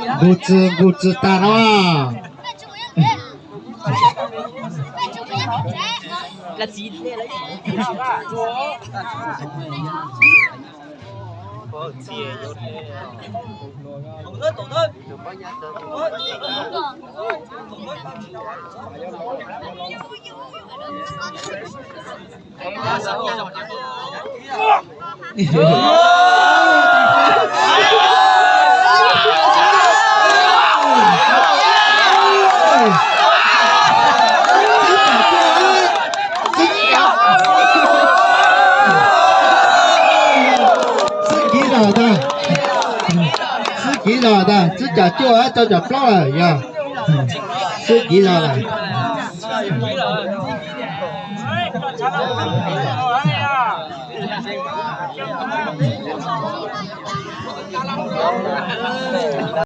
Nqus txwv, nqus txwv tas no. Xwb kiv zog tag, xwb kiv zog tag, xwb cas cuaj rau cas plaub lawm yog, xwb kiv zog lawm.